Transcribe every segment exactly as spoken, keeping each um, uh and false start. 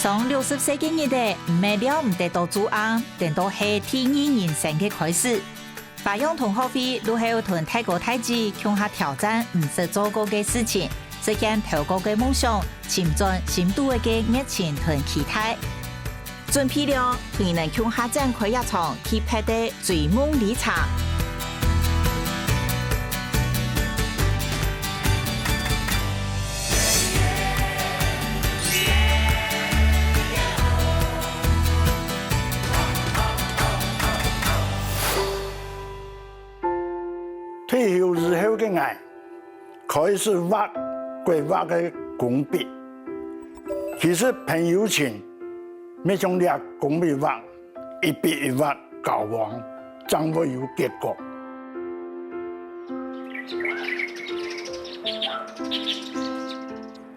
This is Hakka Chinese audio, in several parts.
上六十歲个日仔，毋係尞毋得到做翁，顛倒係第二人生个開始。華陽同學會日後同大哥大姊共下挑戰毋識做過个事情，實現頭過个夢想，尋轉心肚个熱情同期待。準備了，你能共下展開一場特別个 追夢旅程。退休以後个𠊎，開始畫規劃个工筆。其實朋友情，乜像這工筆畫， 一筆一畫交往，正會有結果。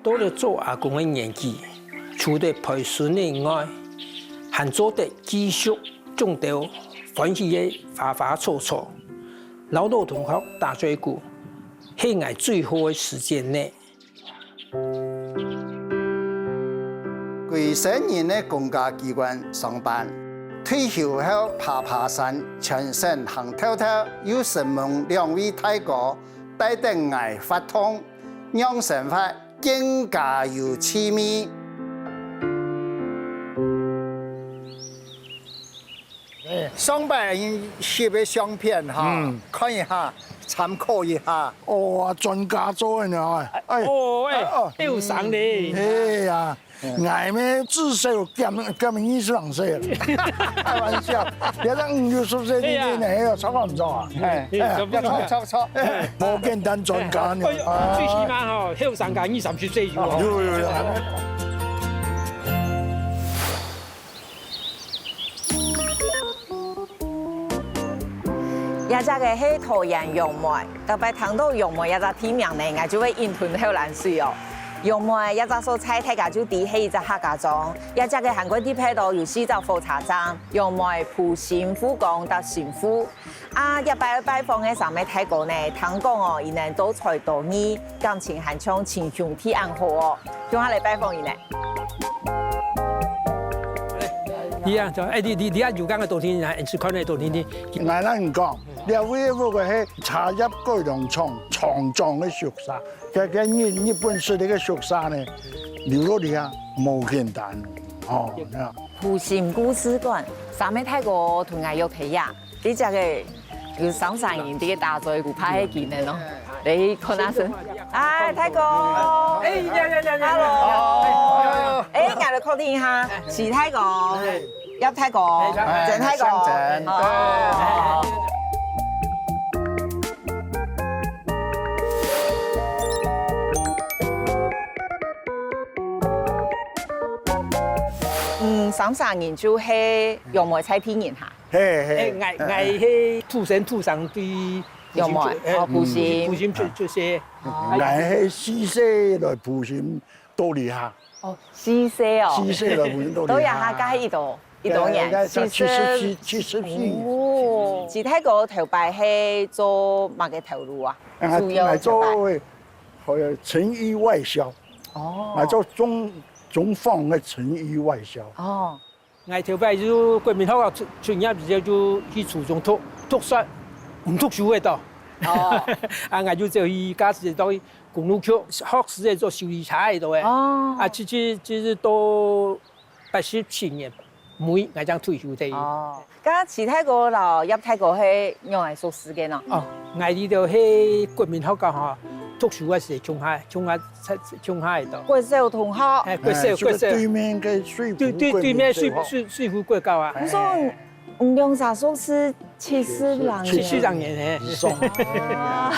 到了做阿公个年紀，除了陪孫仔以外，還做得繼續種兜歡喜个花花草草，摎老同學打嘴鼓，係𠊎最好个時間呢。 歸身人个公家機關上班，退休後爬爬山，全省行透透，又承蒙兩位大哥帶等𠊎發動，讓生活更加有趣味。上擺𠊎翕个相片哈，嗯。看一下，參考一下。哦，啊，專家做个呢，哎。哦，哎，哦。後生咧。哎呀，𠊎乜至少減，減二十零歲了。開玩笑，別人五六十歲，哎呀。你，你還有超過毋錯啊？哎，哎，差不多。要超，超，超。無簡單專家呢。哎呦，啊。最起碼吼，後生个二三十歲有哦。有，有，有。 這隻个係桃園楊梅，逐擺聽到楊梅這隻地名呢，𠊎就會忍毋住口瀾水哦。楊梅這隻所在，大家就知係一隻客家庄。這隻个涵觀地皮肚有四隻火車站：楊梅、埔心、富岡搭新富。 啊，這擺拜訪个三位大哥呢，聽講哦，佢等多才多藝，感情還像親兄弟恁好哦，共下來拜訪佢等。你啊，就，哎，你，你，你啊，有講个多聽聽，哎，你看个多聽聽。𠊎摎你講，這位个屋个係茶葉改良廠廠長个宿舍，該，該日，日本式个宿舍呢，留落來啊，無簡單，哦，埔心故事館，三位大哥同𠊎約在這。 這隻个有三儕人在該打嘴鼓，怕係佢等哦。來看下先。哎，大哥。哎，呀，呀，呀，呀，呀。Hello。哎，𠊎來確定一下，徐大哥、葉大哥、曾大哥。曾。哦。嗯，三儕人就係楊梅在地人哈。 係，係。哎，𠊎，𠊎係土生土長在楊梅，埔心，哎，哦，埔心。埔心出，出世。哦。𠊎係四歲來埔心到這下。哦，四歲哦。四歲來埔心到這下。到這下該係幾多，幾多年？哎，哎，七十四，七十四。哦。徐大哥頭擺係做麼个頭路啊？啊，主要頭擺。𠊎做个，好像成衣外銷。哦。𠊎做中，中方个成衣外銷。哦。 𠊎頭擺就國民學校出，出業以後就去初中讀，讀書，毋讀書个到。哦。啊，𠊎就走去駕駛到公路局，學駛个做修理車个到个。哦。啊，去，去，去到八十七年尾，𠊎正退休个。哦。該徐大哥摎葉大哥係仰仔熟識个呢？哦，𠊎這兜係國民學校吼，讀書个時共下，共下 在，在共下个到。國小同學。哎，國小，哎，國小。就對面个水湖，對，對，對面水，國民學校。水，水湖國校啊。你說，哎。你兩儕熟識七十零年？七十零年，哎。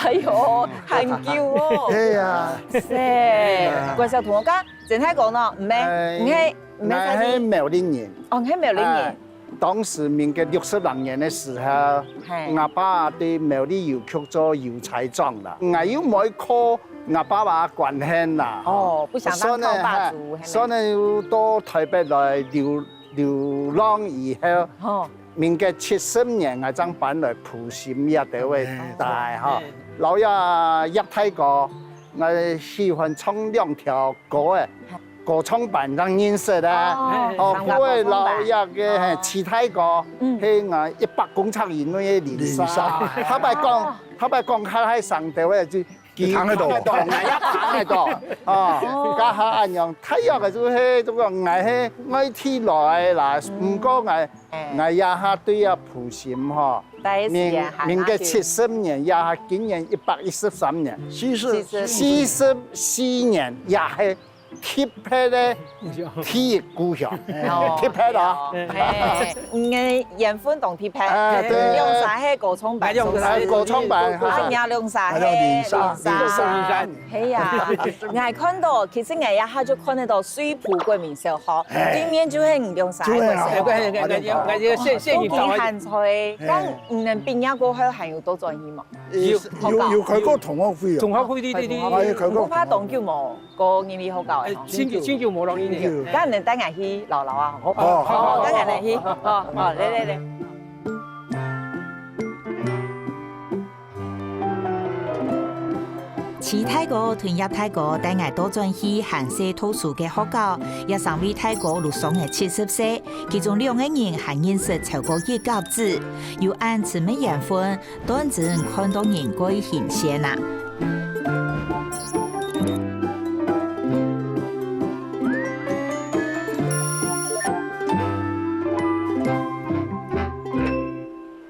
哎喲，還久哦。係啊。係，國小同學，該曾大哥呢？毋係，哎，毋係，毋係在地。𠊎係苗栗人。哦，你係苗栗人。哎。 當時民國六十零年个時候，嘿。𠊎爸在苗栗郵局做郵差長啦。𠊎又毋愛靠𠊎爸爸關係啦。哦，不想當靠爸族，所以呢，嘿。所以呢，又到台北來流，流浪以後，哦。民國七十年，𠊎正搬來埔心這兜位戴吼。嘿。摎這葉大哥，𠊎喜歡唱兩條歌仔。歌唱班正認識个。哦，哦，參加歌唱班。過來摎這个，嘿，徐大哥，嗯。係𠊎一百公尺以內个鄰舍。鄰舍。頭擺講，哦。頭擺講較大聲兜个，就佢聽得到。聽得到，𠊎也聽得到。哦，哦。該下恁樣，大約个就係，就講𠊎係外地來啦，嗯。毋過𠊎，哎。𠊎這下對這埔心吼，大概時間還，民，民國七十年，這下今年一百一十三年。四十。四十。四十四年，也係 特別个第一故鄉，哦，特別哦。嘿，你个緣分當特別，哎，對。兩儕係歌唱班，哎，兩儕係歌唱班，啊，你兩儕係鄰舍，鄰舍。係啊，𠊎看到，其實𠊎這下就看得到瑞埔國民小學，哎。對面就係你兩儕个國小。對啊。哎，對，對，對，對，對，謝，謝謝你，當地還在，哎。但你等畢業過後還有倒轉去無？有，有，有開過同學會哦。同學會，對，對，對，對。還有開過同學會。毋怕當久無？ 過入去學校个吼。哎，真久，真久無落去呢。真久。該你等帶𠊎去尞尞啊，吼。哦，好，好，好，好，好，好，好，來，來，來。徐大哥同葉大哥帶𠊎倒轉去還細讀書个學校，這三位大哥都上了七十歲，其中兩個人還認識超過一甲子，有恁親密緣分， 當真看到人會新鮮啊！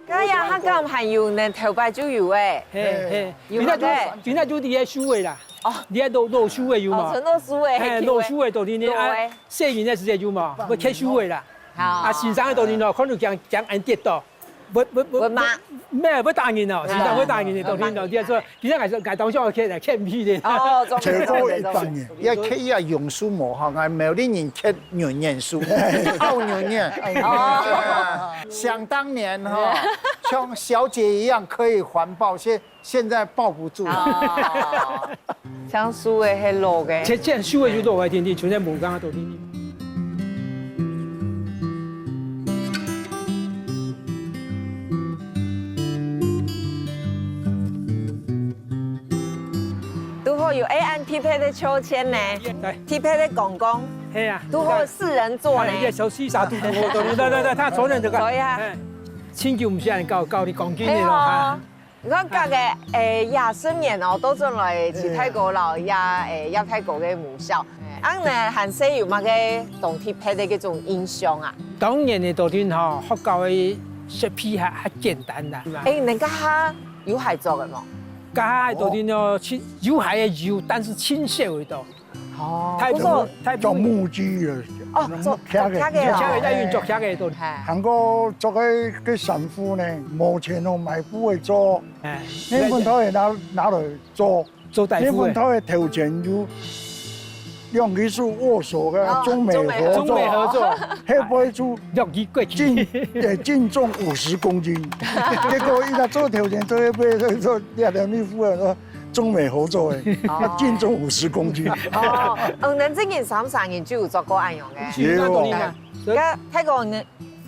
該這下敢還有呢，頭擺就有欸。嘿，嘿，有無？今仔就，今仔就佇該樹仔啦。哦。佇該老，老樹仔有無？哦，賰老樹仔，嘿，老樹仔到底呢，啊，老欸。細人个時節有無？會𢯭樹仔啦。好。啊，先生个到底呢，可能驚，驚恁跌倒。 會，會，會，會罵。毋係，會打人哦，先生會打人个，當然哦，你說，其實𠊎係，𠊎當時𠊎𢯭，𠊎𢯭毋起个。哦，做毋到，做毋到。超過一百年。也可以啊，榕樹無哈，𠊎苗栗人𢯭牛眼樹，拗牛眼。哦。想當年哈，像小姐一樣可以環抱，現，現在抱不住了。哦。 像樹仔係老个。這，這樹仔就老个，定定，像這木工啊，都定定。拄好有恁特別个秋千呢，來。特別个公公，係啊。拄好四人座呢。哎，這小西沙嘟嘟，嘟嘟，來，來，來，他坐在這個。坐一下。哎，親像毋是恁高，高的公斤的咯，哎喲。哈。 你看，隔个，誒，二十年哦，倒轉來徐大哥摎這，誒，葉大哥个母校。恁呢，還細有麼个當特別个這種印象啊？當年个到底吼，學校个設備還，還簡單啦。誒，你該下有鞋著个無？該下到底呢，其，有鞋个有，但是盡少个都。 哦，大部分，不過大部分做木屐个，哦，做，木屐个，做屐个哦。做屐个，愛用做屐个都。嘿。還過做个，个衫褲呢，無錢哦，買布个做，哎。那份頭也拿，拿來做，做大夫个。那份頭个頭前有兩隻手握手个，哦，中美合作。中美合作。後背就六支國旗。盡，對，盡重五十公斤。結果一下做頭前，做後背，做，做，做，做，做，做， 中美合作个，哦。盡重五十公斤。哦，嗯，恁樣正經三三人就有做過恁樣个。有啊。該大哥，你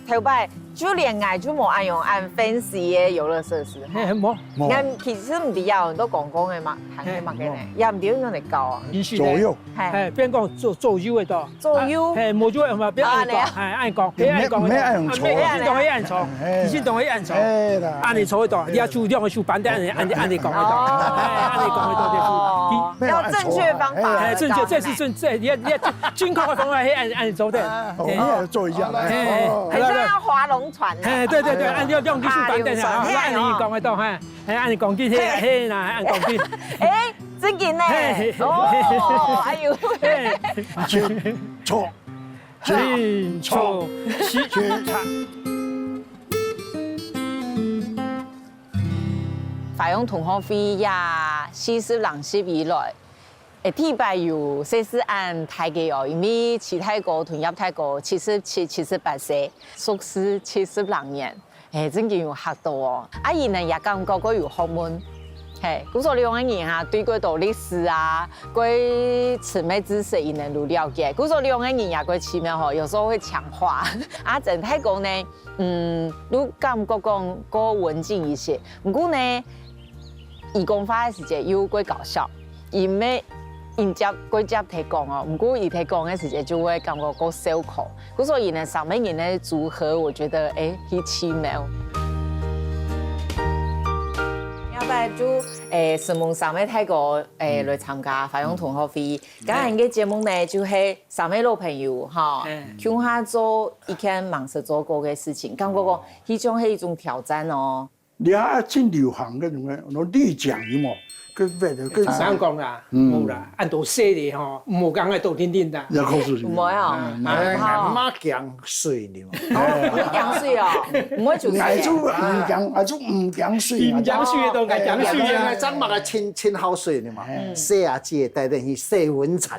頭擺就連𠊎就無恁樣恁fancy个遊樂設施。嘿，無。無。𠊎其實毋知啊，都公公个嘛，還係麼个呢？嘿，無。也毋知用來搞啊。左右。嘿。嘿，變講左，左右个都。 左右。啊，嘿，無就嘛，毋好恁樣講，啊，恁樣。嘿，恁樣講，毋好，嘿，恁樣講，毋好恁樣坐。啊，毋好恁樣，嘿，恁樣坐，嘿。其實當然恁樣坐。嘿啦。恁樣坐會到，你愛手，兩个手扳等，恁樣，恁樣講會到。哦。嘿，恁樣講會到，就是。哦，要正確方法。嘿，正確，這是正，這，你，你正確个方法，嘿，恁樣，恁樣做的。啊，我們也做一下，嘿，嘿，嘿。哦。很像要划龍船的。嘿，對，對，對，恁樣，兩个手扳等，啊，划龍船。恁樣講會到，嘿。 嘿，恁樣講緊，嘿，嘿，嘿啦，恁樣講緊。誒，正經呢。嘿，嘿，嘿。哦，哎喲。嘿。真著，真著，真著。花樣同學會也四十零集以來，誒，第一擺有細細恁大个哦，因為徐大哥同葉大哥七十七、七十八歲，熟識七十零年。 嘿，正經有嚇到哦。啊，佢呢也感覺過有學問。嘿，故所兩个人哈，對過多歷史啊，過深个知識佢能有了解。故所兩个人也過奇妙吼，有時候會搶話。啊，曾大哥呢，嗯，就感覺講過文靜一些。毋過呢，佢講話个時節又過搞笑，因為應接過接忒講哦，毋過佢忒講个時節就會感覺過笑科。故所以呢，三個人个組合，我覺得，欸，很奇妙。後擺就，欸，承蒙三位大哥，欸，來參加花樣同學會。今日个節目呢，就係三位老朋友哈，共下做一件吂識做過个事情，感覺講，這種係一種挑戰哦。 這下真流行該種个，那立槳有無？該，該，該，常講啦，嗯。無啦，恁多細个吼，無講愛多定定啦。也可是毋會哦。嗯，哎，好。馬槳水呢嘛。哦，毋會槳水哦，毋會槳水。𠊎就毋槳，𠊎就毋槳水啊。毋槳水个都愛槳水啊。哎，張馬个親，親好水呢嘛，嗯。細阿姐帶等去洗溫泉。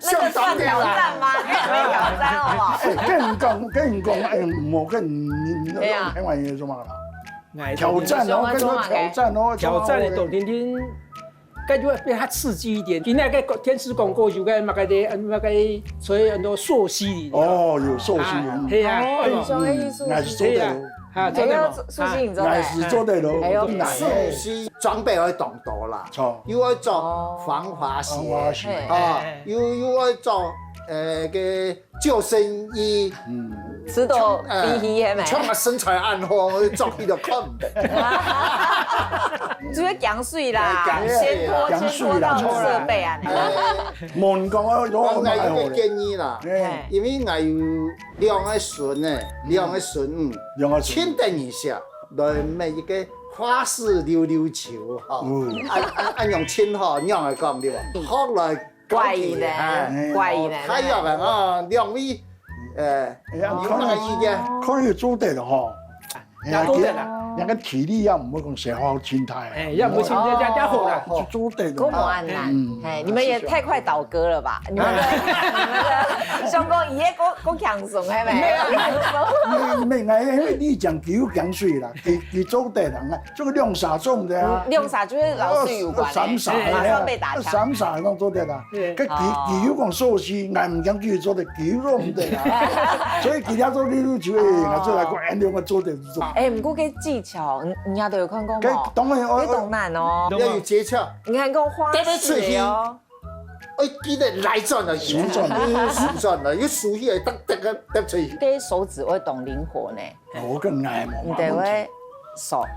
那個算挑戰嗎？那也沒挑戰好不好？哎，跟你講，跟你講，哎，無跟你，你，你，哎呀。開玩笑做麼啦？哎，挑戰哦，跟你說挑戰哦，挑戰个大定定，感覺比較刺激一點。今仔个電視廣告有个麼个的，麼个，所以很多溯溪哩。哦，有溯溪啊。啊，係啊。哦，你說的是溯溪。嗯，那是做得哦。係啊。 啊，做得無？哎喲，溯溪你做得。哎，係做得咯，哎喲，做得。溯溪裝備愛當多啦，著。又愛著防滑鞋，防滑鞋。啊，哎，哎，哎。又，又愛著，呃，个救生衣。嗯。池塘，呃，飛魚係無？像我身材恁好，著去都看毋得。主要槳水啦，哎，槳水啦，先拖，槳水啦，先拖到設備啊，著啦。哎。無人講，哦，有，𠊎有個建議啦，哎。因為𠊎有 兩個孫呢，兩個孫女，兩個孫女。盡得人惜，來買一個花式溜溜球吼。嗯。恁，恁，恁樣親吼，仰仔講對無？學來教佢，怪異呢，哎。怪異呢。太陽啊，哦，兩位，呃，哎呀，有麼个意見？可以做得了吼。 哎呀，也做得啦。人个體力也毋會講消耗盡大啊。哎，也毋會盡大，也，也好啦。就做得了。夠無恁難。嗯。嘿，你們也太快倒戈了吧？你們的，你們的相公一夜夠，夠強壯，係無？沒有，沒有，沒有，因為你講佢有槳水啦，佢，佢做得人啊，這個兩儕做毋得啊。嗯，兩儕就是摎水有關的，三儕啊，馬上被打槍。三儕攏做得啦。對。該佢，哦。佢有講溯溪，𠊎毋講佢做得，佢做毋得啊。所以其他做溜溜球个人啊，哦。做來講，哎，兩個做得。 哎，毋過該技巧，你，你也都有看過無？該當然，哦，該當難哦。要有訣竅。你看，跟花式的哦。哎，記得來轉了，旋轉。嗯，旋轉了，又手起來，噔，噔，噔，噔出去。該手指會當靈活呢。哦，我更愛嘛，你得會手。哎。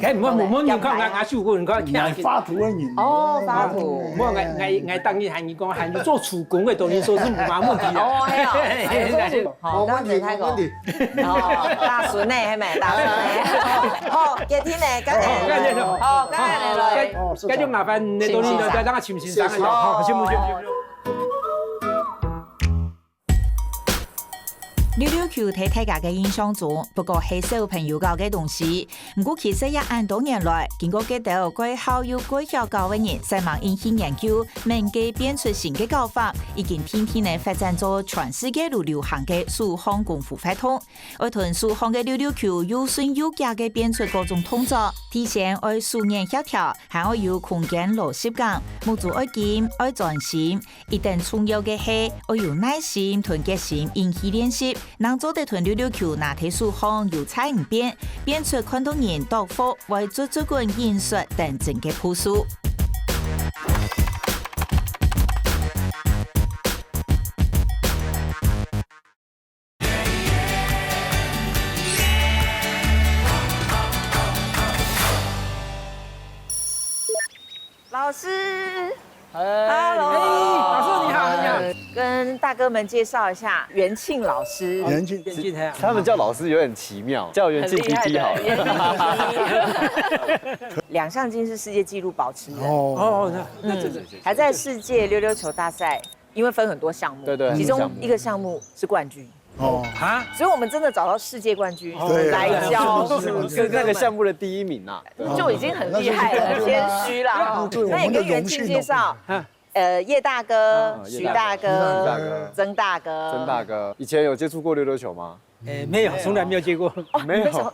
該毋好，無，無人看，𠊎，𠊎手骨，你看，𠊎畫圖个人。哦，畫圖。無，𠊎，𠊎，𠊎當然喊你講，喊你做手工个，當然說是無問題的。哦，係哦。哎，哎，哎。 好，無問題，當然太高。無問題。哦，大孫呢，係無？大孫呢。好，決定呢，該，好，該，該，好，該，該，該，該，該就麻煩你，多謝，多謝。多謝，多謝，多謝。好，辛苦，辛苦，辛苦。溜溜球在大家个印象中，不過係小朋友搞个東西。 毋過其實也恁多年來，經過該兜蓋好又蓋曉搞个人，煞猛引起研究，愐个變出新个搞法，已經定定仔發展做全世界都流行个手項功夫活動。愛同手項个溜溜球又順又遽个變出各種動作，提前愛手眼協調，還愛有空間邏輯感，目珠愛金，愛專心。 一等重要个係，愛有耐心同決心，引起練習，正做得同溜溜球拿在手項又再毋變，變出看到人到腹會卒卒滾、忍術等真个步數。 老師，哎，Hello。哎，老師你好，你好。跟大哥們介紹一下元慶老師。元慶，元慶，哎。他們叫老師有點奇妙，叫元慶弟弟好了。很厲害的，元慶弟弟。兩項金是世界纪录保持人。哦。哦，那，那真的，嗯，還在世界溜溜球大賽 因為分很多項目，對，對，其中一個項目是冠軍。哦。啊？所以我們真的找到世界冠軍，對，來教，是那個項目的第一名啊。就已經很厲害了，謙虛啦。對，那也跟元慶介紹，我們的榮幸哦。呃，葉大哥、啊，徐大哥、徐大哥、曾大哥。曾大哥，以前有接觸過溜溜球嗎？哎，沒有，從來沒有接過。哦，沒有。你們從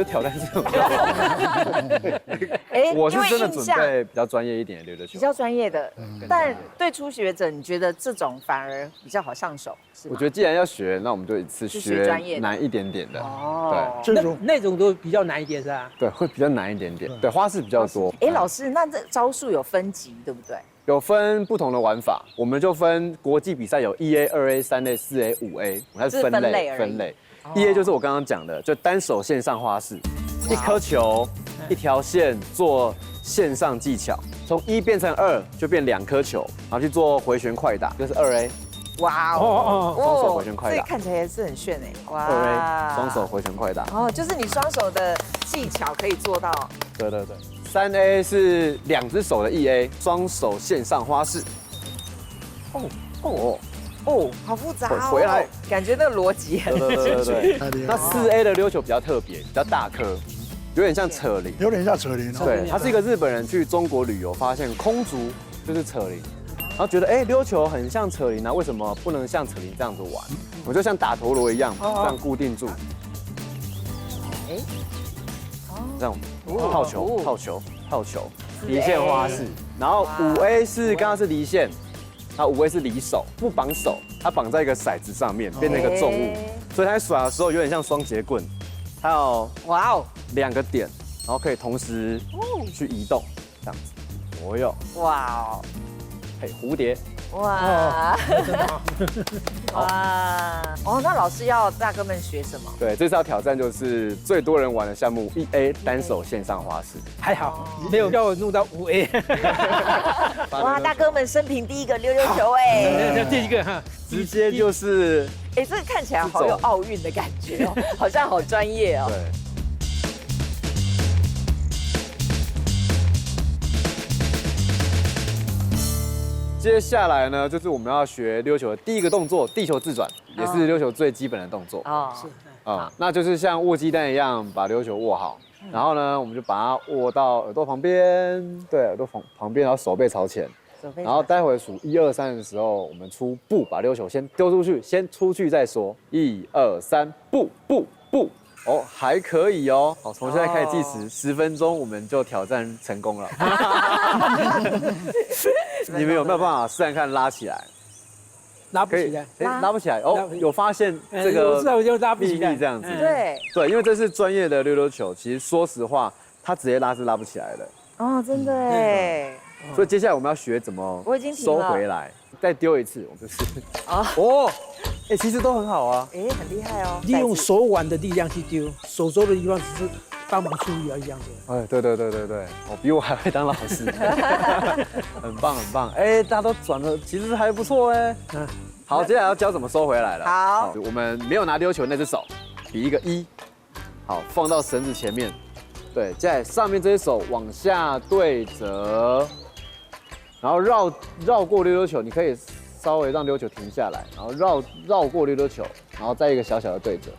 就挑战这种。哎，我是真的准备比较专业一点的溜溜球。比较专业的，但对初学者，你觉得这种反而比较好上手，是吗？我觉得既然要学，那我们就一次学难一点点的。哦，对，这种那那种都比较难一点，是吧？对，会比较难一点点。对，花式比较多。哎，老师，那这招数有分级，对不对？有分不同的玩法，我们就分国际比赛有一 A、二 A、三 A、四 A、五 A，我们是分类分类。一 A 就是我刚刚讲的，就单手线上花式，一颗球，一条线做线上技巧，从一变成二就变两颗球，然后去做回旋快打，就是二 A。哇哦，双手回旋快打，这看起来也是很炫哎，哇，二 A 双手回旋快打，哦，就是你双手的技巧可以做到，对对对，三 A 是两只手的一 A，双手线上花式，哦哦哦。哦，好复杂哦，回来，感觉那个逻辑很，对对对对对。那四 A 的溜球比较特别，比较大颗，有点像扯铃，有点像扯铃哦。对，他是一个日本人去中国旅游，发现空竹就是扯铃，然后觉得哎，溜球很像扯铃啊，为什么不能像扯铃这样子玩？我就像打陀螺一样，这样固定住，哎，这样套球套球套球，离线花式，然后五 A 是刚刚是离线。它五 A 是离手，不绑手，它绑在一个骰子上面，变成一个重物，所以它在耍的时候有点像双节棍，它有哇哦，两个点，然后可以同时去移动，这样子。哦哟，哇哦，嘿，蝴蝶，哇，哇，哦，那老师要大哥们学什么？对，这次要挑战就是最多人玩的项目一 A 单手线上花式。 还好没有叫我弄到五 A。哇，大哥们生平第一个溜溜球哎，那第一个哈，直接就是，哎，这个看起来好有奥运的感觉哦，好像好专业哦。对。接下来呢，就是我们要学溜球的第一个动作，地球自转，也是溜球最基本的动作。哦，是啊，那就是像握鸡蛋一样，把溜球握好。然后呢，我们就把它握到耳朵旁边，对，耳朵旁旁边，然后手背朝前，手背朝前。然后待会数一二三的时候，我们出步，把溜球先丢出去，先出去再说。一二三，步步步，哦，还可以哦。好，从现在开始计时十分钟，我们就挑战成功了。你们有没有办法试看看拉起来？ 拉不起来，拉不起来哦，有发现这个，我知道，就拉不起来，秘密这样子，对，对，因为这是专业的溜溜球，其实说实话，它直接拉是拉不起来的。哦，真的哎，所以接下来我们要学怎么我已经停了收回来，再丢一次，我们就是啊，哦，哎，其实都很好啊。哎，很厉害哦，利用手腕的力量去丢，手肘的地方只是帮忙出力而已，这样子。哎，对对对对对，哦，比我还会当老师，很棒很棒。哎，大家都转的其实还不错哎。嗯，好，接下来要教怎么收回来了。好我们没有拿溜球那只手，比一个一，好，放到绳子前面。对，在上面这只手往下对折，然后绕绕过溜溜球，你可以稍微让溜球停下来，然后绕绕过溜溜球，然后再一个小小的对折。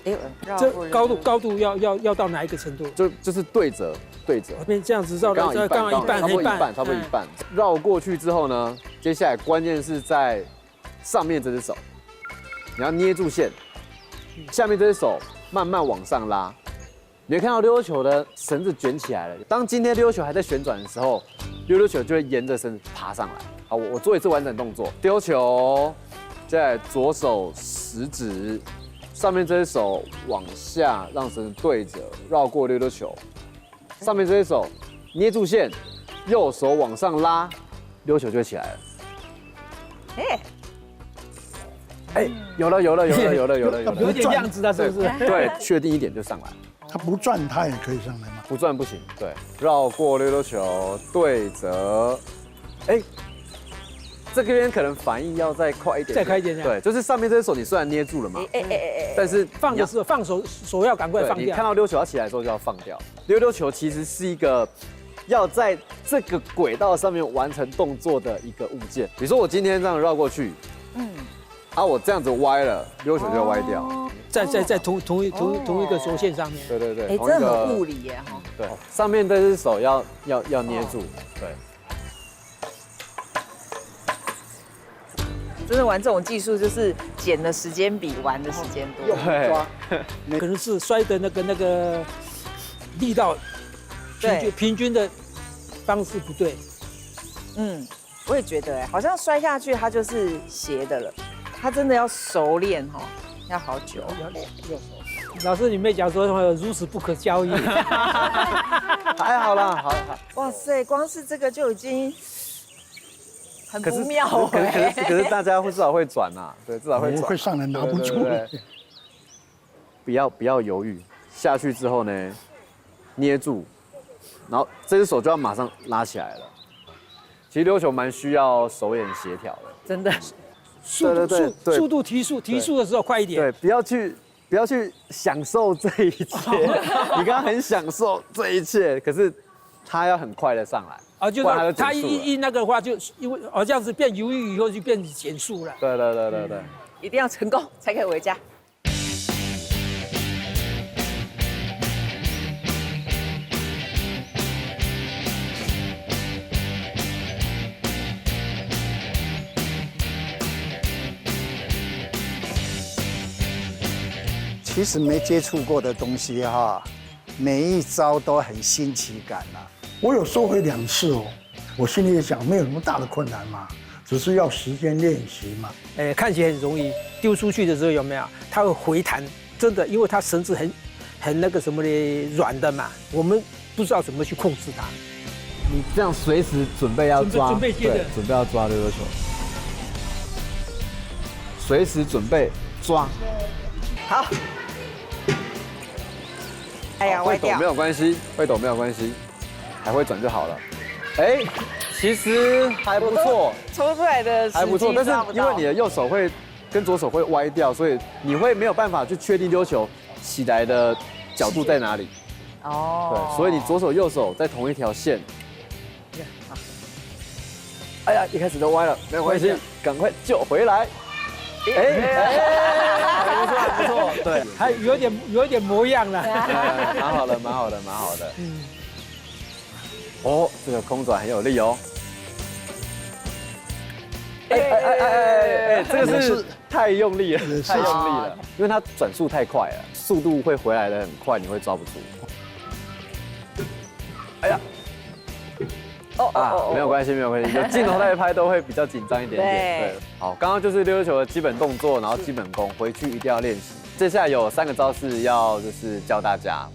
哎，绕过这高度高度要要要到哪一个程度？就就是对折对折，变这样子绕刚好一半，绕刚好一半刚好差不多一半，一半，差不多一半。绕过去之后呢，接下来关键是在上面这只手，你要捏住线，下面这只手慢慢往上拉。你会看到溜溜球的绳子卷起来了。当今天溜溜球还在旋转的时候，溜溜球就会沿着绳子爬上来。好，我我做一次完整动作，丢球，在左手食指上面这只手往下，让绳子对折，绕过溜溜球，上面这只手捏住线，右手往上拉，溜球就会起来了。哎，哎，有了有了有了有了有了有了，有点样子了，是不是？对，确定一点就上来，它不转，它也可以上来嘛。不转不行。对，绕过溜溜球对折，哎，这边可能反应要再快一点，再快一点点对，就是上面这只手你虽然捏住了嘛，哎哎哎哎哎，但是放的时候放手手要赶快放掉对，你看。到溜球要起来的时候就要放掉。溜溜球其实是一个要在这个轨道上面完成动作的一个物件。比如说我今天这样绕过去，嗯，啊，我这样子歪了，溜球就会歪掉。哦在在在同同一同同一个轴线上面。对对对，哎，同一个这很物理耶哈。对，上面这只手要要要捏住，对。真的玩这种技术，就是捡的时间比玩的时间多。对，可能是摔的那个那个力道平对均平均的方式不对。嗯，我也觉得哎，好像摔下去它就是斜的了，它真的要熟练哈，要好久。老师，你没讲说什么如此不可交易？还好啦，好好。哇塞，光是这个就已经很可是不妙可是可哎。是可是大家会至少会转啊，对，至少会转。我会上来拿不住对对对对不要不要犹豫，下去之后呢，捏住，然后这只手就要马上拉起来了。其实溜球蛮需要手眼协调的，真的，速度对对对对速速度提速提速的时候快一点。对，不要去不要去享受这一切。你刚刚很享受这一切，可是它要很快的上来，啊，就不然它是就减速了它一一那个话，就因为哦这样子变犹豫以后就变减速了。对对对对对。一定要成功才可以回家。其实没接触过的东西哈，每一招都很新奇感啊。我有收回两次哦，我心里也想，没有什么大的困难嘛，只是要时间练习嘛。哎，看起来很容易，丢出去的时候有没有？它会回弹，真的，因为它绳子很很那个什么的软的嘛，我们不知道怎么去控制它。你这样随时准备要抓，准备准备接着对，准备要抓溜溜球，随时准备抓。好，哎呀，歪掉会抖没。有关系，会抖没有关系，还会转就好了。哎，其实还不错，抽出来的时机还不错，但抓不到是因为你的右手会跟左手会歪掉，所以你会没有办法去确定溜球起来的角度在哪里。哦对，所以你左手右手在同一条线。哎呀，一开始都歪了，没有关系，赶快救回来。哎，哎，不错不错，对，还有点有一点模样了。哎蛮好的，蛮好的，蛮好的。嗯，哦，这个空转很有力哦。哎哎哎哎哎哎，这个是太用力了，太用力了，因为它转速太快了，速度会回来的很快，你会抓不住。哎呀，哦啊，没有关系，没有关系，有镜头在拍都会比较紧张一点点。对对，好，刚刚就是溜溜球的基本动作，然后基本功，回去一定要练习。接下来有三个招式要就是教大家。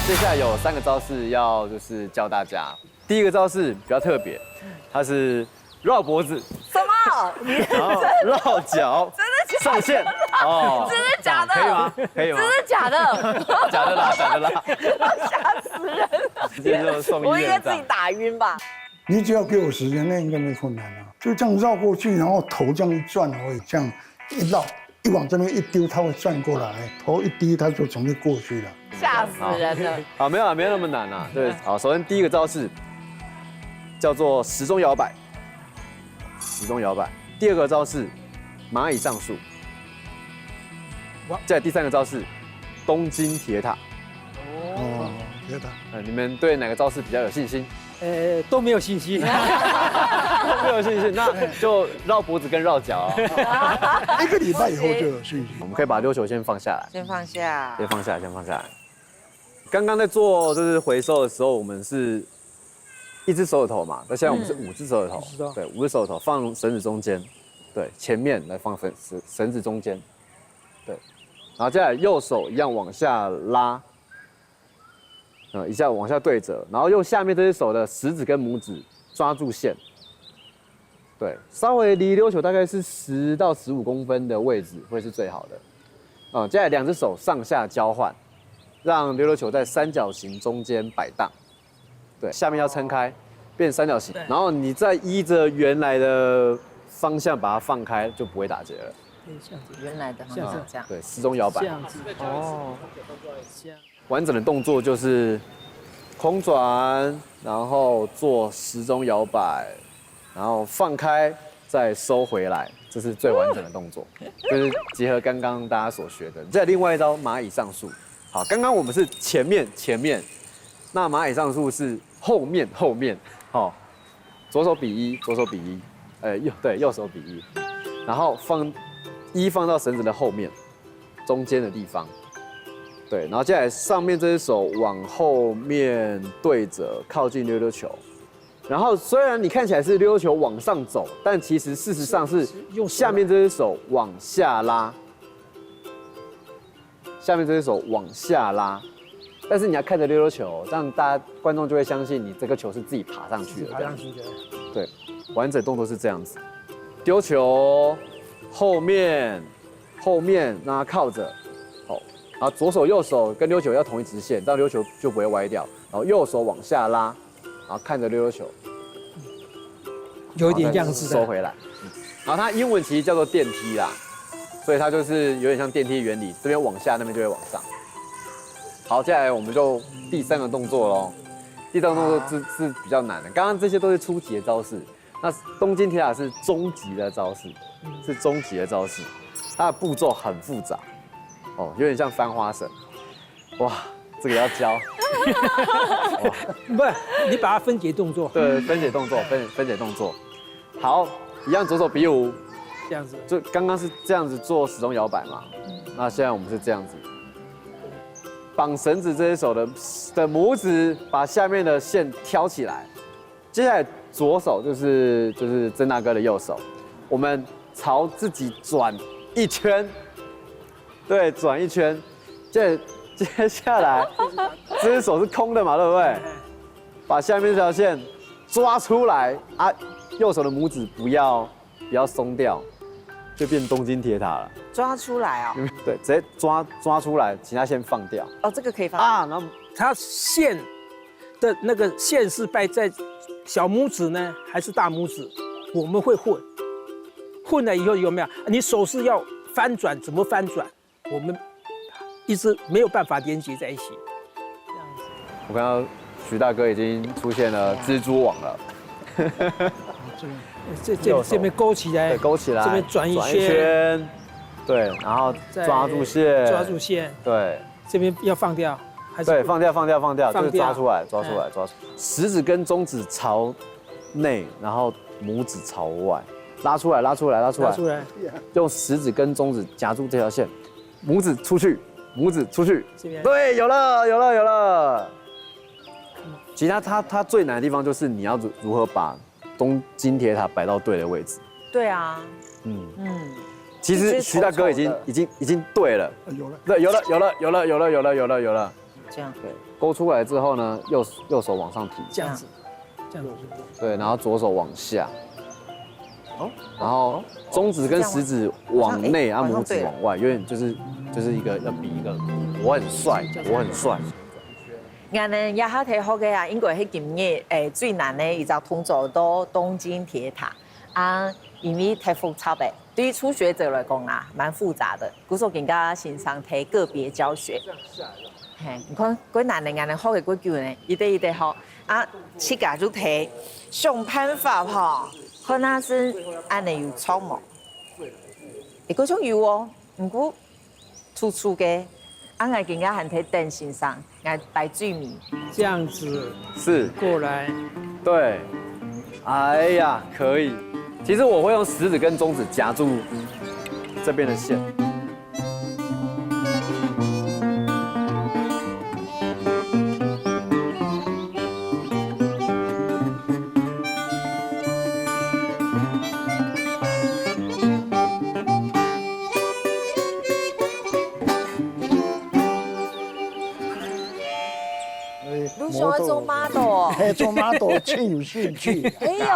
接下来有三个招式要就是教大家。第一个招式比较特别，它是绕脖子，什么？你然后绕脚，真的假的？上线哦，真的假的可以吗？可以吗？真的假的？假的啦，假的啦，吓死人了！直接就送医院这样我应该自己。打晕吧？你只要给我时间，那应该没困难啊。就这样绕过去，然后头这样一转而已，这样一绕，一往这边一丢，它会转过来，头一低，它就从这过去了。吓死人了！好，没有啊，没有那么难啊。对，好，首先第一个招式叫做时钟摇摆，时钟摇摆。第二个招式蚂蚁上树，哇再来第三个招式东京铁塔。哦，铁塔。呃，你们对哪个招式比较有信心？呃，都没有信心。没有信心，那就绕脖子跟绕脚哦。一个礼拜以后就有信心。我们可以把溜球先放下来，先放下先。放下来，先放下来。刚刚在做就是回收的时候，我们是一只手指头嘛，那现在我们是五只手指头，五只手对，五只手指头放绳子中间，对，前面来放绳绳绳子中间，对，然后接下来右手一样往下拉，呃，一下往下对折，然后用下面这只手的食指跟拇指抓住线，对，稍微离溜球大概是十到十五公分的位置会是最好的。啊、接下来两只手上下交换，让溜溜球在三角形中间摆荡。对，下面要撑开，变三角形，然后你再依着原来的方向把它放开，就不会打结了。原来的方向这样。对，时钟摇摆。这样子哦，这样。完整的动作就是空转，然后做时钟摇摆，然后放开再收回来，这是最完整的动作，就是结合刚刚大家所学的。再另外一招蚂蚁上树，好，刚刚我们是前面前面，那蚂蚁上树是后面后面，好，左手比一，左手比一，呃右对右手比一，然后放一放到绳子的后面，中间的地方，对，然后接下来上面这只手往后面对折，靠近溜溜球。然后虽然你看起来是溜溜球往上走，但其实事实上是是用手下面这只手往下拉，下面这只手往下拉，但是你要看着溜溜球，这样大家观众就会相信你这个球是自己爬上去的。爬上去的。对，完整动作是这样子：丢球，后面后面让它靠着，好，然后左手右手跟溜球要同一直线，这样溜球就不会歪掉。然后右手往下拉，然后看着溜溜球，有一点样子的。收回来。嗯然后它英文其实叫做电梯啦，所以它就是有点像电梯原理，这边往下，那边就会往上。好，接下来我们就第三个动作喽。第三个动作是是比较难的，刚刚这些都是初级的招式，那东京铁塔是中级的招式，是中级的招式，它的步骤很复杂，哦，有点像翻花绳，哇，这个要教，不，你把它分解动作。对，分解动作，分分解动作，好，一样左手比五，这样子。就刚刚是这样子做时钟摇摆嘛，那现在我们是这样子，绑绳子这一手的的拇指把下面的线挑起来，接下来左手就是就是曾大哥的右手，我们朝自己转一圈，对，转一圈，接接下来这只手是空的嘛，对不对？把下面这条线抓出来啊，右手的拇指不要不要松掉，就变东京铁塔了。抓出来哦。对，直接抓抓出来，其他先放掉哦，这个可以放。啊，然后它线的那个线是摆在小拇指呢，还是大拇指？我们会混，混了以后有没有？你手是要翻转，怎么翻转？我们一直没有办法连接在一起。我看到徐大哥已经出现了蜘蛛网了，这这这边勾起来，对，勾起来，这边转一转一圈，对，然后再抓住线，抓住线，对这边要放掉，还是对，放掉放掉放掉，放掉就是抓出来，抓出来，抓出来，食指跟中指朝内，然后拇指朝外，拉出来，拉出来，拉出来，拿出来？用食指跟中指夹住这条线，拇指出去，拇指出去，这边对，有了，有了，有了。其他它它最难的地方就是你要如如何把东京铁塔摆到对的位置。对啊，嗯，嗯，其实徐大哥已经已经已经对了，有了，对，有了，有了，有了，有了，有了，有了，有了。这样。对，勾出来之后呢，右右手往上提，这样子，这样子。对，然后左手往下，哦，然后中指跟食指往内，啊，往上拇指往外，有点就是就是一个要比一个我很帅，我很帅。俺呢，這下頭學个啊，應該係今日誒最難个一隻動作，到東京鐵塔啊，因為太複雜誒，對於初學者來講啊，蠻複雜的。故所今个先生提個別教學。嘿，你看，過難个，俺呢學个過久呢，一垤一垤學啊，自家就提想辦法吼，看下係恁呢有錯無？誒，好像有哦，毋過 粗粗个，啊，𠊎今个還在等先生，𠊎擺最尾。这样子是，过来，对，哎呀，可以。其实我会用食指跟中指夹住这边的线。你想要做model哦？嘿，做model真有兴趣。哎呦，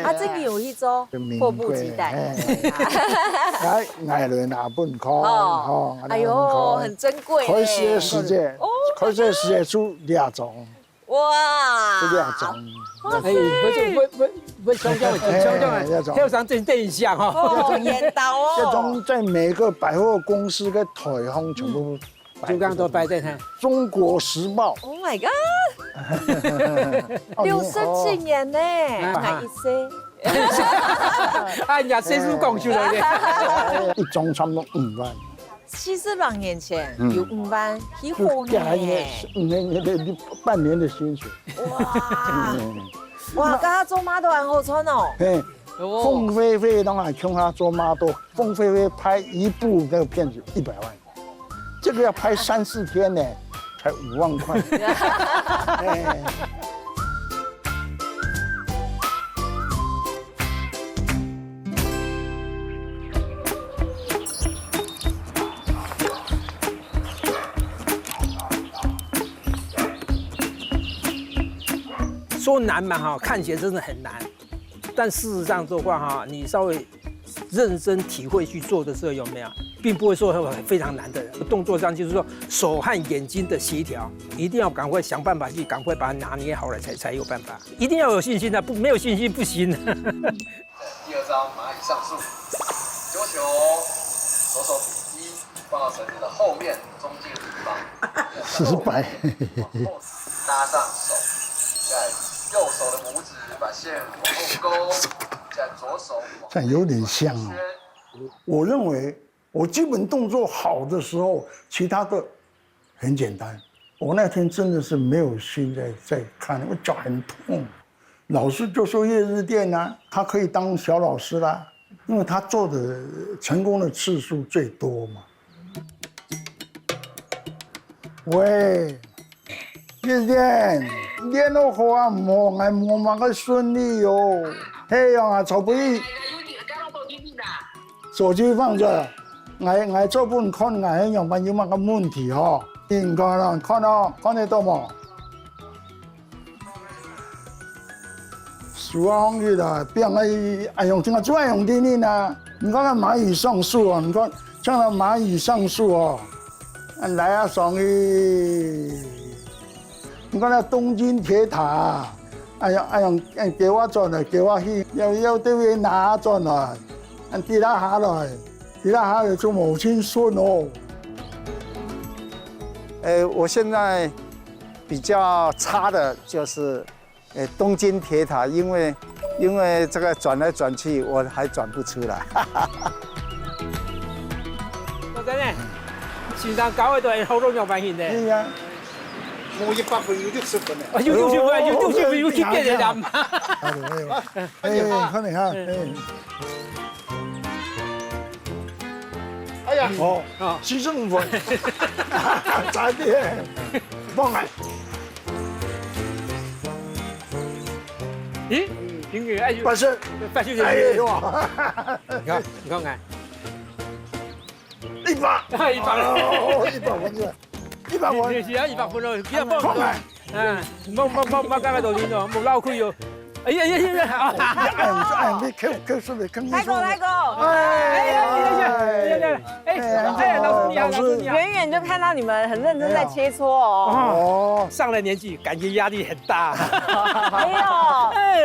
啊，这个有一周，迫不及待。来，来，来，拿分你看，哦，哎呦，很珍贵。开始的时间，开始的时间出两种，哇，出两种。哎，不是，不不不，香蕉，香蕉啊，跳上真真一下哈。哦，演到哦，这种在每个百货公司跟台行全部就刚刚都摆在那。中国时报。 Oh my god！六十几年呢，还一岁。哎呀，岁数讲出来的。一张差不多五万。七十六年前有五万，起火呢。就给他一个那那那半年的薪水。哇哇，刚刚做model很好穿哦。嘿，凤飞飞当然请他做model，凤飞飞拍一部那个片子一百万。 这个要拍三四天呢，才五万块。哎，说难嘛哈，看起来真的很难，但事实上的话哈，你稍微认真体会去做的时候，有没有，并不会说非常难的动作上，就是说手和眼睛的协调，一定要赶快想办法去赶快把它拿捏好了才才有办法。一定要有信心的，不没有信心不行。第二张蚂蚁上树，九球，左手比一，放到绳子的后面中间的地方，失败。往后拉上手，在右手的拇指把线往后勾，在左手往这样有点像哦。我认为我基本动作好的时候，其他的很简单。我那天真的是没有心在在看，我脚很痛。老师就说叶日店啊，他可以当小老师啦，因为他做的成功的次数最多嘛。喂，叶日店，练好好啊，无，我无么个顺利哦。嘿呀，啊，草不易。手机放着，我我做分你看，我样般有么个问题吼？你看咯，看咯，看得到无？手啊，放起来，变个，哎用，这个就爱用定定啊！你看那蚂蚁上树啊，你看，像那蚂蚁上树哦，啊来啊，上去。你看那东京铁塔啊，哎呀，哎呀，哎，给我转来，给我去，要要对面拿转来，啊，跌下下来。 你那还有做母亲孙哦。呃，我现在比较差的就是，呃，东京铁塔，因为因为这个转来转去，我还转不出来。我真的，先生教的都很好，都有反应的。对呀，我一百分有六十分呢。啊，有六十分，有六十分，有去别人家。哎，看你看，哎。 哎呀，哦，啊七十五分，差点，忘了。咦，平均哎，八十，八十哎呦，你看，你看看，一百，哎一百哦，一百分了。一百分。你是啊，一百分咯，一百分。看来。啊，莫莫莫莫，刚刚都你咯，莫漏气哦。哎呀呀呀呀！哎呀，哎呀，你扣扣是不是？扣你说。来过来过。哎呀呀呀呀呀！哎，哎，老师你好，老师你好。远远就看到你们很认真在切磋哦。哦，上了年纪，感觉压力很大。没有，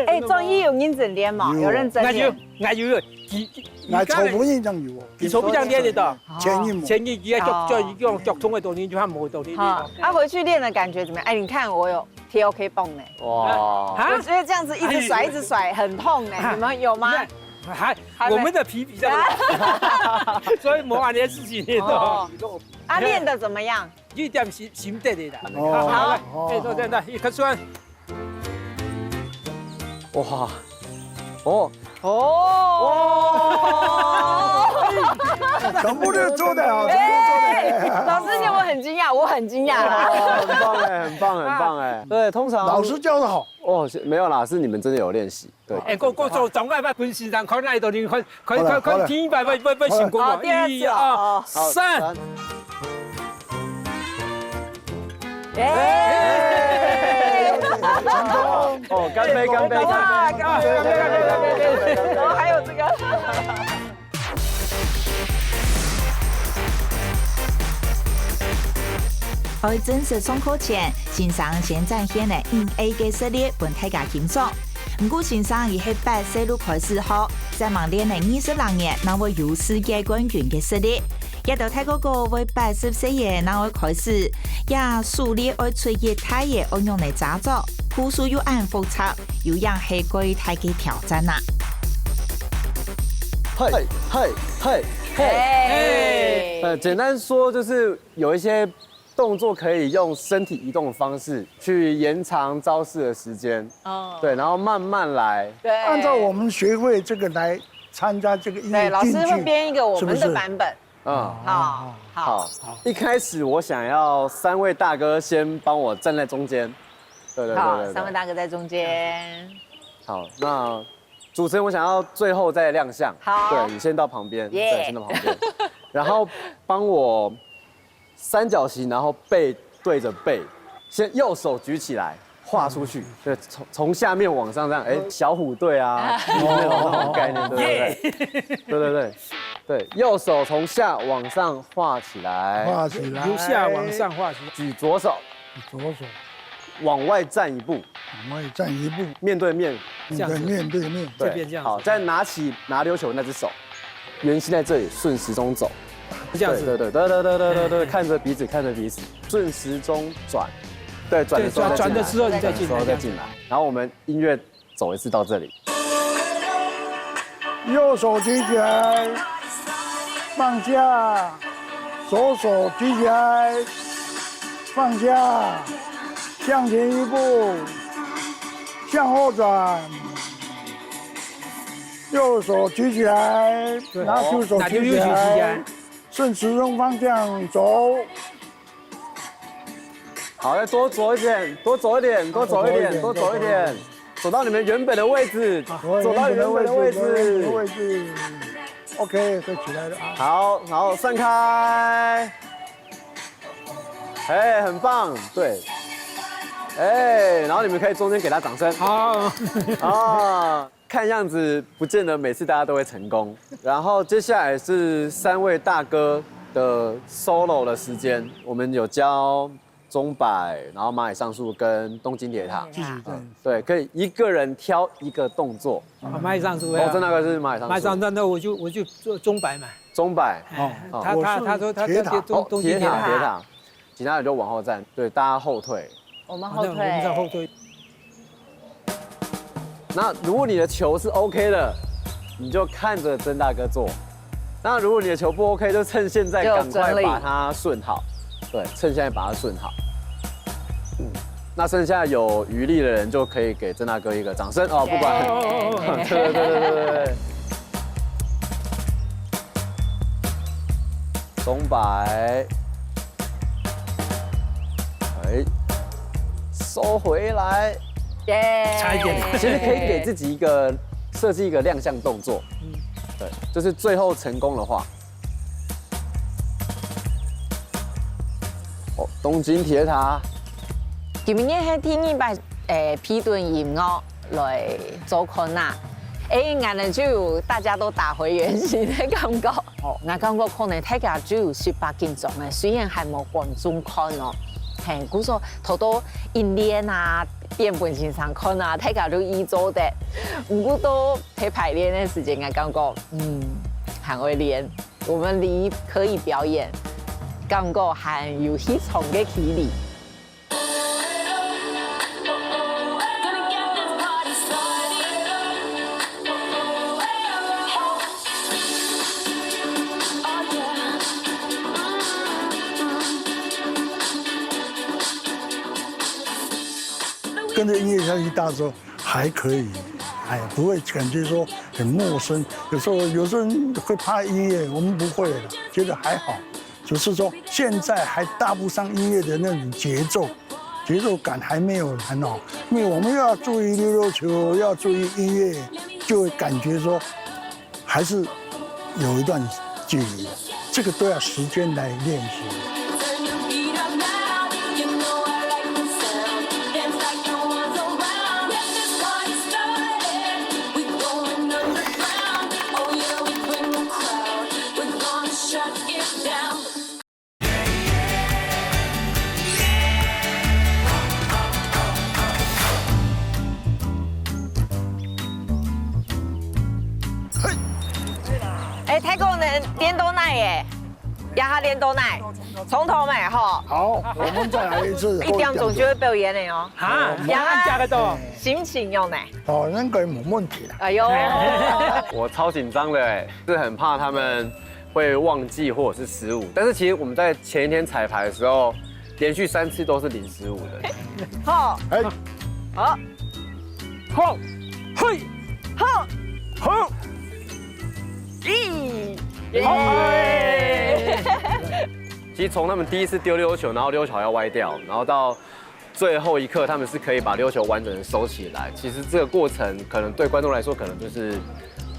哎，中医有认真练嘛，有认真练。那就那就，你你你刚才，你手部印象有哦，你手部印象练得到。前一幕。前一个脚脚用脚痛的东西，就还没有东西。好，啊，回去练的感觉怎么样？哎，你看我有贴 OK 绷呢。哇！啊？我觉得这样子一直甩一直甩很痛呢，你们有吗？那还还没。我们的皮比较，所以没安尼个事情，你懂？哦。啊，练得怎么样？有一点心心得的啦。哦。好，好，好，哎，坐在那，一看出来。哇，哦，哦。全部都做得好，全部都做得好。哎，老师，你有没有很惊讶？我很惊讶啦。哦，很棒哎，很棒，很棒哎。对，通常老师教得好。哦，是，没有啦，是你们真的有练习。对。哎，过过做总该把本身上看来都你看看看看，好了，好了。第一百，不不不，辛苦了。好，第二次了，一二三。好，三。 耶！哦，干杯，干杯，干杯！哇，干杯，干杯，干杯，干杯，干杯！然后还有这个。愛正式上課前，先生先展現了硬A个實力分大家欣賞。毋過先生佢係八歲就開始學，正忙練了二十零年，正會有世界冠軍个實力。 這兜大哥哥會八十歲也正會開始，這手力愛出一大个愛仰來揸著，步數又恁複雜，有影係過大个挑戰啊！嘿，嘿，嘿，嘿！嘿！呃，簡單說就是有一些動作可以用身體移動的方式去延長招式的時間，哦。對，然後慢慢來。對。按照我們學會這個來參加這個音樂競技，對，老師會編一個我們的版本。是不是？ 嗯，好，好，好。一開始我想要三位大哥先幫我站在中間。對，對，對，好，對，對。三位大哥在中间。好，那主持人，我想要最後再亮相。好。对，你先到旁边，耶。对，先到旁边，然后帮我三角形，然后背对着背，先右手举起来，画出去，对，从从下面往上这样，哎，小虎队啊，那种概念，对不对？对对对对，右手从下往上画起来，画起来，由下往上画起来，举左手，左手，往外站一步，往外站一步，面对面，这样子，面对面，对，这边这样子，好，再拿起拿琉球那只手，圆心在这里，顺时钟走。 这样子。对对对对对对对对，看着彼此，看着彼此，顺时钟转，对，转的时候再进来，对，转的时候你再进来，转的时候再进来。然后我们音乐走一次到这里。右手举起来，放下，左手举起来，放下，向前一步，向后转。 右手举起来，对，拿右手举起来，拿右手举起来，顺时钟方向走。好，再多走一点，多走一点，多走一点，多走一点，多走一点，走到你们原本的位置，好，走到你原本的位置，走到你原本的位置。OK，可以起来了啊。好，然后散开。哎，很棒，对。哎，然后你们可以中间给他掌声。好。啊。 看样子不见得每次大家都会成功。然后接下来是三位大哥的 solo 的时间，我们有教钟摆，然后蚂蚁上树跟东京铁塔。谢谢，对。对，可以一个人挑一个动作。啊，蚂蚁上树，哦，对啊。真的是蚂蚁上树。蚂蚁上树，那我就我就做钟摆嘛。钟摆，哎，哦，他他他说他他东东京铁塔，哦，铁塔，铁塔，其他人就往后站，对，大家后退。我们后退，我们在后退。 那如果你的球是 OK 的，你就看着曾大哥做。那如果你的球不 OK，就趁现在赶快把它顺好。对，趁现在把它顺好。嗯，那剩下有余力的人就可以给曾大哥一个掌声哦，不管。耶。对对对对对对。钟摆。 哎，收回来。耶。差一点。其实可以给自己一个，设计一个亮相动作。嗯。对，就是最后成功的话。東京鐵塔。今年係第二擺，誒，皮頓音樂來做客啊。誒，𠊎等就有大家都打回原形个感覺。哦，𠊎感覺可能大家就有十八斤重个，雖然還無觀眾看哦，嘿，故所頭到一練啊，變本先生看啊，大家都已做得。毋過到在排練个時間，𠊎感覺，嗯，還會練。 我們離可以表演，感覺還有幾長个距離。跟着音樂下去，大家说还可以，哎，不会感觉说很陌生。有时候，有时候人会怕音乐，我们不会了，觉得还好。只是说现在还搭不上音乐的那种节奏，节奏感还没有很好。因为我们又要注意溜溜球，又要注意音乐，就会感觉说还是有一段距离，这个都要时间来练习。哎，大哥，你練到哪耶？這下練到哪？從頭沒吼？好，我们再来一次。一點鐘就會表演了哦。哈，你恁加个多？心情有呢？哦，应该没问题了。哎呦，我超紧张的哎，是很怕他们会忘记或者是失误。但是其实我们在前一天彩排的时候，连续三次都是零失误的。好，哎，好，好，嘿，好，好，咦，好，其实从他们第一次丢溜球，然后溜球要歪掉，然后到最后一刻，他们是可以把溜球完整的收起来。其实这个过程可能对观众来说，可能就是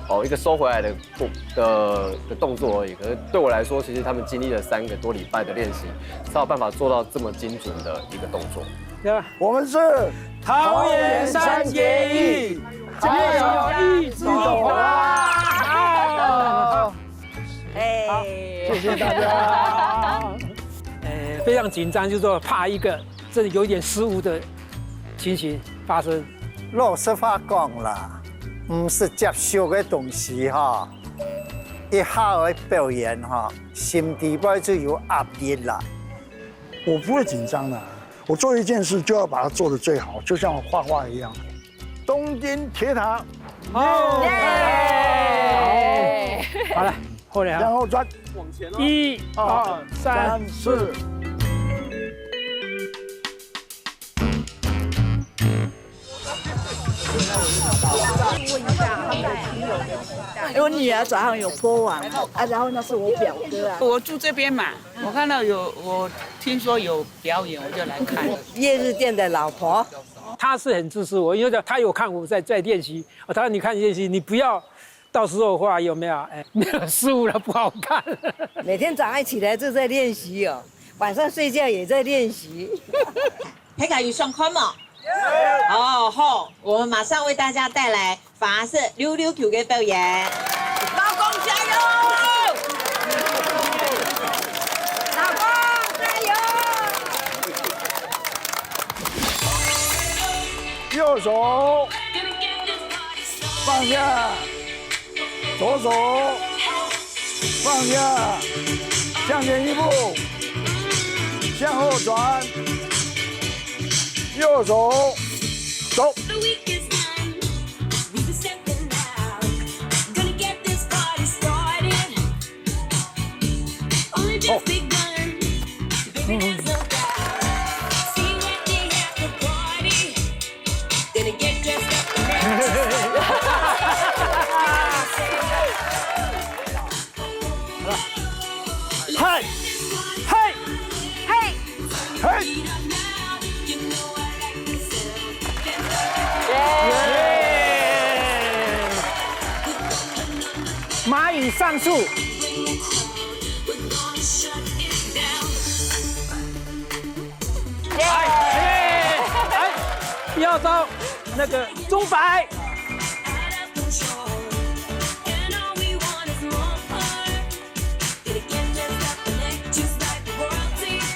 哦一个收回来的动的的动作而已。可是对我来说，其实他们经历了三个多礼拜的练习，才有办法做到这么精准的一个动作。对吧？我们是桃园三结义，家有一子的话。哎，谢谢大家。呃，非常紧张，就是说怕一个真的有一点失误的情形发生。老实话讲啦，毋是接受个东西哈，一下个表演哈，心底背就有压力啦。我不会紧张的，我做一件事就要把它做得最好，就像我画画一样。东京铁塔，好，好了，后来啊，然后转一二三四，我女儿早上有播完啊，然后那是我表哥啊。我住这边嘛，我看到有，我听说有表演，我就来看。夜市店的老婆，他是很支持我，因为他有看我在在练习，哦，他说你看练习，你不要到时候话有没有？哎，没有失误了不好看。每天早上起来就在练习哦，晚上睡觉也在练习。大家有想看吗？哦，好，我们马上为大家带来法式溜溜球的表演。老公加油！老公加油！右手放下，左手放下，向前一步，向后转，右手走。嗨，嗨，嘿，嗨！耶！蚂蚁上树。哎，哎，哎，第二招，那个钟摆。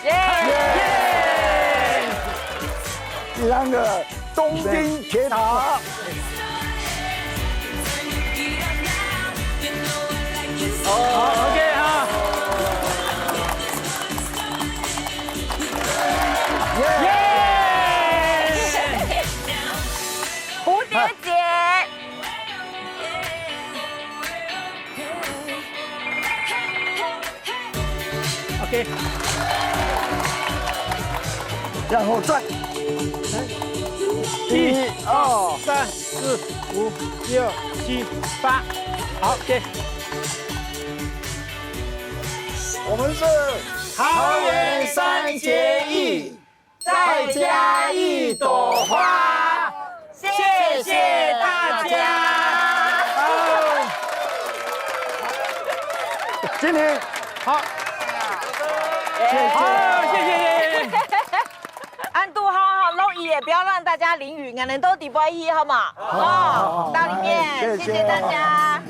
耶！第三个东京铁塔。好，OK哈。耶！蝴蝶结。OK。然后转。一、二、三、四、五、六、七、八。好，OK。我们是桃园三结义，再加一朵花。谢谢大家。经理，好。谢谢。好，谢谢，谢谢。恁堵好，好，落雨也不要让大家淋雨，俺们都底不去，好吗？好，到里面，谢谢。谢谢大家。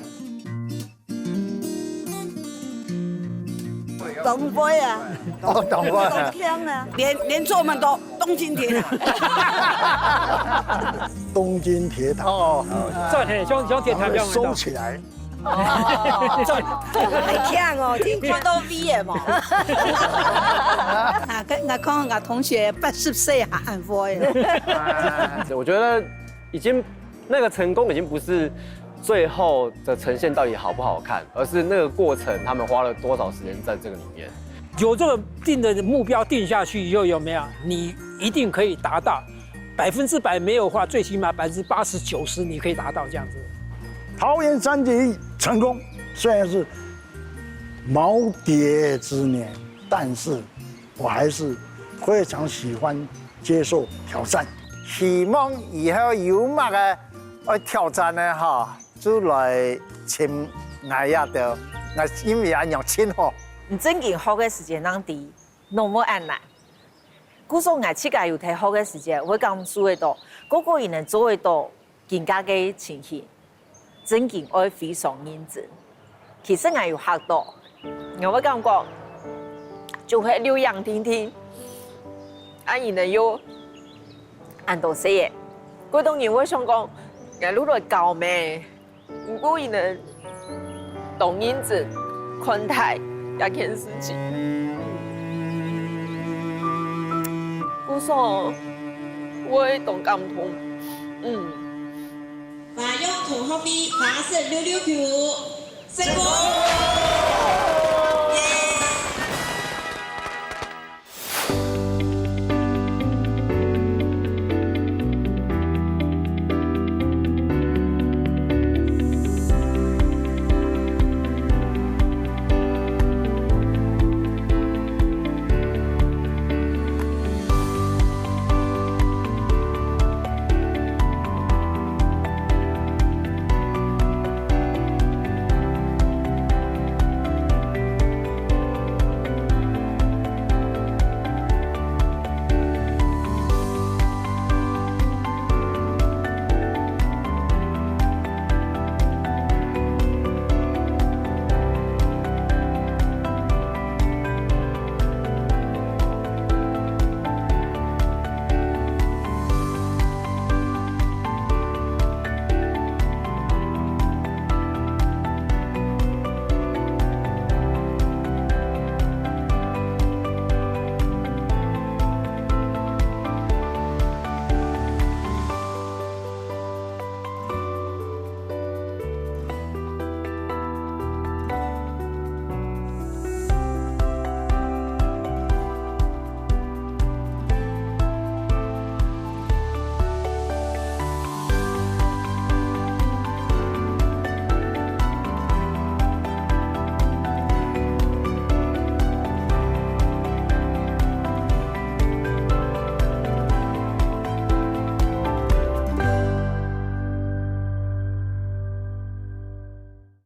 当会啊，哦，当会啊。当香啊。连，连做梦都东京铁塔。东京铁塔。哦，转嘿，像，像铁塔一样的。收起来。转。很强哦，听说都V M哦。啊，跟，我看我同学八十岁还很会。我觉得已经，那个成功已经不是最后的呈现到底好不好看，而是那个过程他们花了多少时间在这个里面。有这个定的目标定下去以后，有没有？你一定可以达到百分之百没有话，最起码百分之八十九十你可以达到这样子。桃园三结义成功，虽然是耄耋之年，但是我还是非常喜欢接受挑战。希望以后有么个愛挑战个哈，就来寻𠊎也得，𠊎因为恁样真好。你正经學个時間正知，哪會恁難。故所𠊎自家有在學个時間，會感受得到，個個人能做得到，更加个情形。 正經愛非常認真。其實𠊎有學到，𠊎會感覺，就係留影定定，啊，佢呢又恁多歲个，過多人會想講，𠊎就來教咩？毋過佢呢，當認真看待這件事情，故所會當感動，嗯。 華陽同學會花式溜溜球，成功！